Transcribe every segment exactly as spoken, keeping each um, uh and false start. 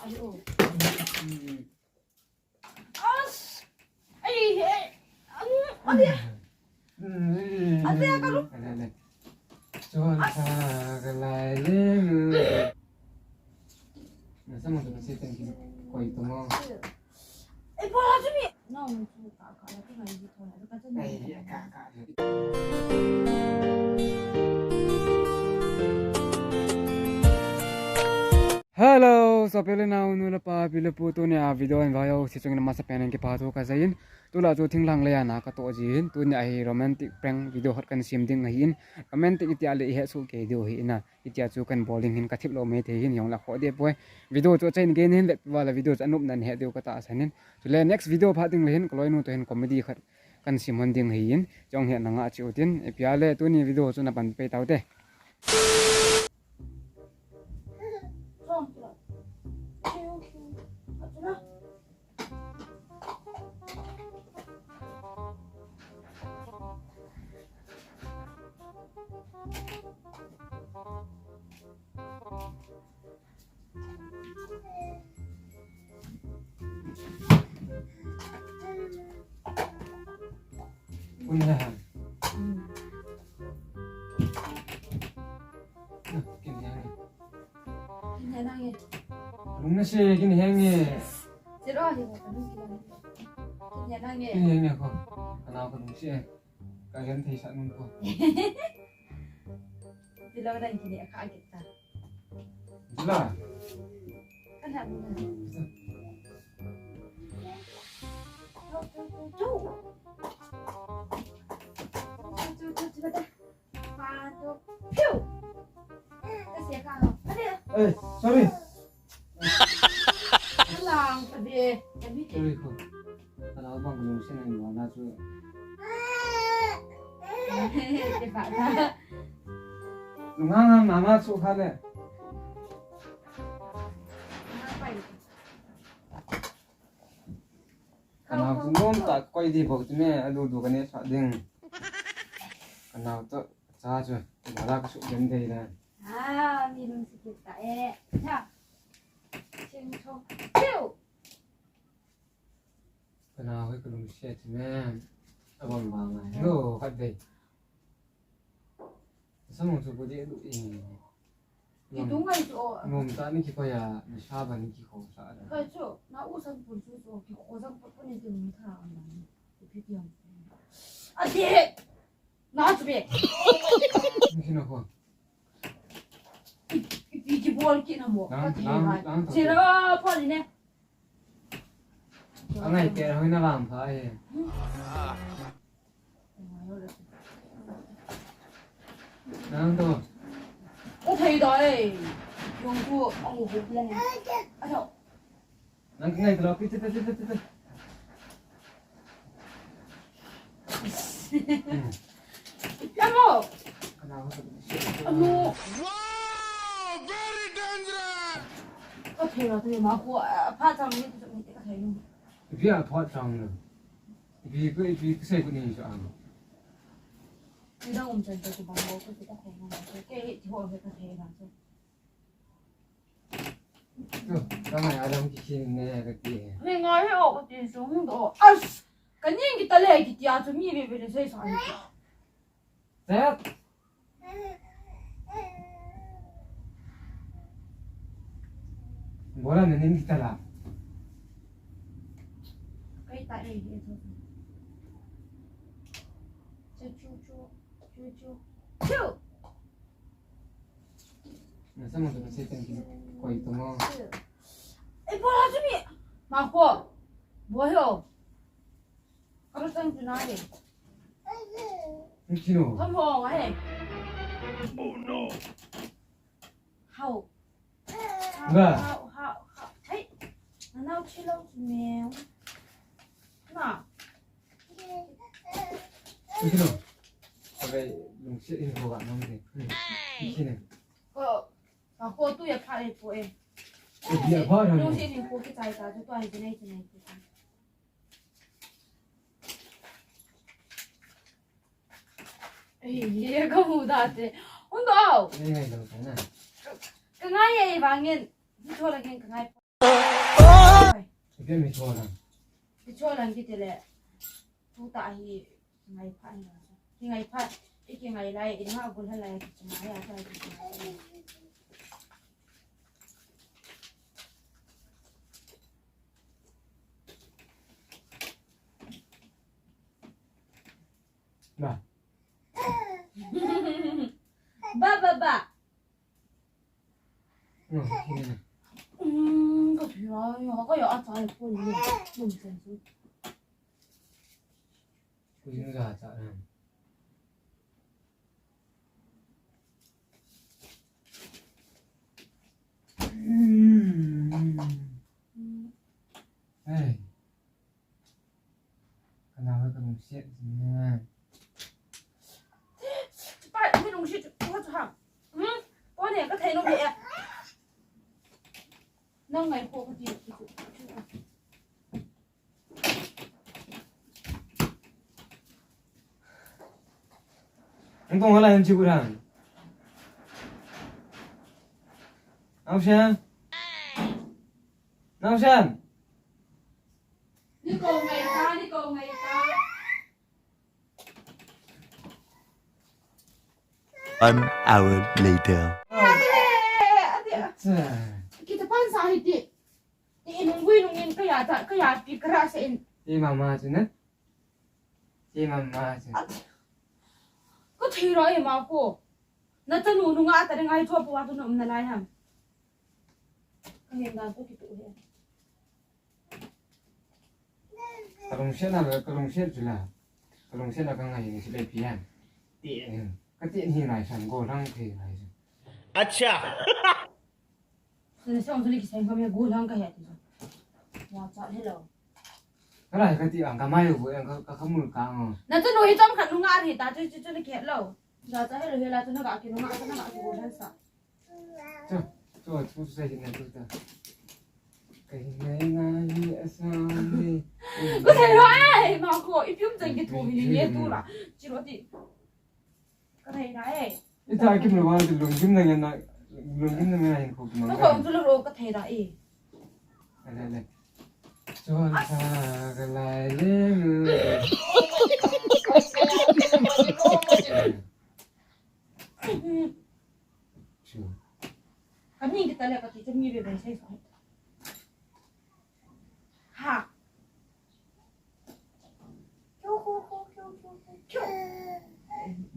As. Ai, ai. Anu, anu. Ate, kalu. Chol sa kalai le. Nasa mo tu kasi thank you. Koi tu mo. Ai, bola tu ni. No, no, tu ka, ka, tu ka, tu ka, tu ka. Ai, ka, ka. Hello, sopi le nao, nu le pa, pi le pu, tunia video hin vaiho, sichungin amasapen in kipa thu kajai in, tulai chu thinglhang leiya na katoh jin, tunia hi romantic prank video khat kahin sem ding ahin, romantic itia le ihet soh kei diu ahi na, itia chu kahin bol ding hin kathip lou maithei hin, jong la kho deh poi, video chu achaina gei nahin vetpi uva le video chu anopna nahet diu katahsan in, chule next video phat ding le hin, kaloinu toh hin comedy khat kahin sem hon ding ahin, jong hi nanga cheu tin, ipi a le tuni video chu napan pei taute. Ui, na ha. Kin heng e. Kin heng e. Lung nase, kin heng e. Zero hi ko, kin heng e. Kin heng e ko. Kana ko lungset e. Ka gen thei sah nung ko. Ti lo dan kini a kha a git ta. Zila. Kan ha mun. Tu, tu, tu, tu. Tu, tu, tu, tu, tu. Pa, tu. Piu. Ka sia ka. Ade. Eh, sorry. Alang, tabi, tabi. Sorry ko. Kalau abang kalau usia nang iwan na tu. Dia tak ada. Nunga mama su khale. Kenapa itu? Kana ku nom ta koi di bok tu me, alu du kane sa ding. Kana to cha chu, kana la ka su den dei na. Ah, mi lungset ta e. Cha. Ching chong. Piu. Kana hoi ka lungset me. Abang bang ai. Lo, khat dei. Sa mong chu ko di lu i. Ki tu ngai chu o. Nom ta ni ki ko ya, ni sa ba ni ki ko sa da. Ka chu, na u san pun chu chu, ki ko san pun pun ni tu ni tha an ni. Ki pi piang. A di. Na chu be. Ni ki na ko. Ki, ki, ki bol ki na mo. Nang, ka ti nang, hai. Nang, nang. Sira pa ni ne. Angai ke hoi na vang pha e. Nang to. Ka thei da e. Jong tu ang u bu le. A tho. Nang ngai to pi te te te te te. Amo. Amo. Wow, very dangerous. Ka thei da, thei ma ko, a, pha chang ni, ka thei ni. Ipi a pha chang ni. Ipi ko, ipi ko sei ko ni sa ang. Ni dang um chan ko bang ko, ko ka thei na. Ke, ke, ho, ke ka thei na. Ka ngai a dam kikhin ne ka ti. Ni ngai he o ka ti sung do. As! Ka ning kita le kiti a chu mi ve ve le sei sa ni. Tet. Bola na ning kita la. Kai ta e e chu. Chu chu chu chu chu. Chu. Nasa mo tu kasi thank you. Koi tu mo. Eh, bola tu ni. Ma ko. Boy ho. Kamu tang tu na ni. Ni kino. Kamu ho ngai. Oh no. Hao. Ba. Hao, hao, hao. Hai. Nanao chi lo tu me. Na. Ni kino. Abe lungsi in ho ga nang de. Ni kino. Ko. Ka ko tu ya pha le ko e. Ko tu ya pha le. Lu si ni ko ki chai ta tu tu ai ti nei ti nei ti. Ei, ye ka mu da te. Un do au. Ni ngai lo ka na. Ka ngai ye vangin. Ni cho la gen ka ngai. Ipi mi tholang. Kicholang kiti le. Tuta hi ngai pha ni. Kingai pha. Ikingai lai, inga bul halai, kichungai ata kichungai. Ba. Ba, ba, ba. No, no. Mm, ka thira, ya, ka ya acha ko ni. Nonsense. Kuya ya acha. Mm. Hey. Ka nao ka lungset jing e. Chupa, mi lungset chu, chu ha. Hmm? Ko ne ka thei nom e. Nang ngai ko ka ti chu. Ang tong hala hin chibu dan. Ang siya. Ang siya. Ni ko ngai ta, ni ko ngai ta. One hour later. Ate, ate, ate. Acha. Kita pan sa hiti. Ti inung gui nung in kaya ta, kaya pi kara sa in. Ti mama chu na. Ti mama chu. Ate. Ko thei ra e ma ko. Na tanu nunga ta ngai thua po wa tu na um na lai ham. Ka hin dan ko kitu he. Ka lungset na, ka lungset chu la. Ka lungset na ka ngai ni si le pian. Ti, ka ti ni ngai san go lang thei ngai san. Acha. Ni sang suli ki sang ka me go lang ka he ti. Wa cha hello. Ka lai ka ti ang ka mai bu ang ka, ka, ka mul ka ang. Na tu no hi tam khat nunga ri ta chu, chu, chu ni ke hello. Wa cha hello hela chu na ka ki nunga ka na ka ki go lang sa. Cho, cho, cho, cho, cho, cho, cho. Ka hi ngai ngai hi asam ni. Ko thei lo ai, ma ko, ipi um chang ki thu hi ni tu la. Chi lo ti. Ka thei na e. Ita kim lo ma, lunggim na ngai na, lunggim na ngai ko ma. Ko ko tu lo ka thei na e. Ale, ale. Cho sa ka lai le. Chu. Ka ni kita le ka ti chu mi be be sai sai. Ha. Kyo, kyo, kyo, kyo, kyo, kyo.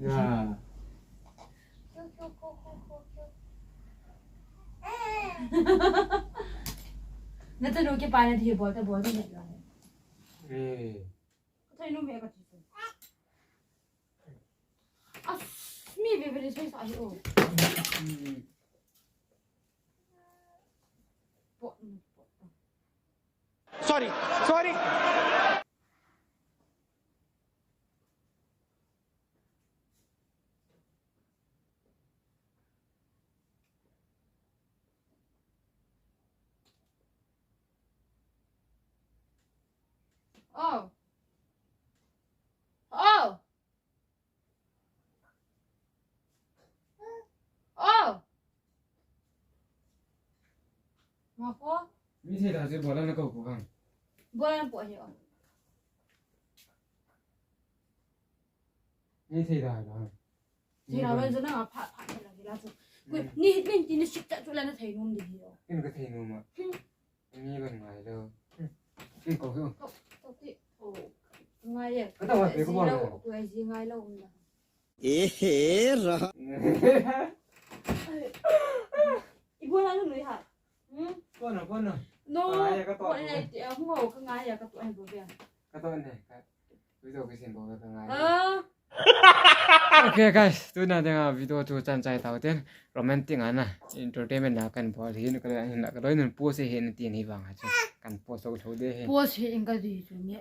Ya. Kyo, kyo, kyo, kyo, kyo, kyo. Na tanu ke pa na thi bol ta bol ta ne la. Eh. Ka thei nom e ka ti chu. As, mi be be sai sai o. Hmm. Po, po. Sorry, sorry. Oh. Oh. Oh. Ma ko? Mi thei da chu bolan na ko ko kang. Bolan po hi o. Mi thei da la. Thei da la chu na pha pha thei la la chu. Ko ni min ti ni sik ta chu la na thei nom di hi o. Kin ka thei nom ma. Hmm. Ni ban ngai lo. Ni ko lo. Ko, ko ti, o, ngai e. Ka ta wa pe ko ba lo. Ko ai ji ngai lo um da. E he ra. I bo la nu ha. Hmm? Ko na, ko na. No. Ngai e ka to. Ko ne ti, a, mo ka ngai e ka to ai bo bia. Ka to ne. Ka. Okay, guys, tuna dinga video chu chan chai tau ten, romantic ana, entertainment na kan bol hin ka, hin ka loi nun post hin tin hi vang a chu kan post tho tho de hi. Post hi in ka di chu ni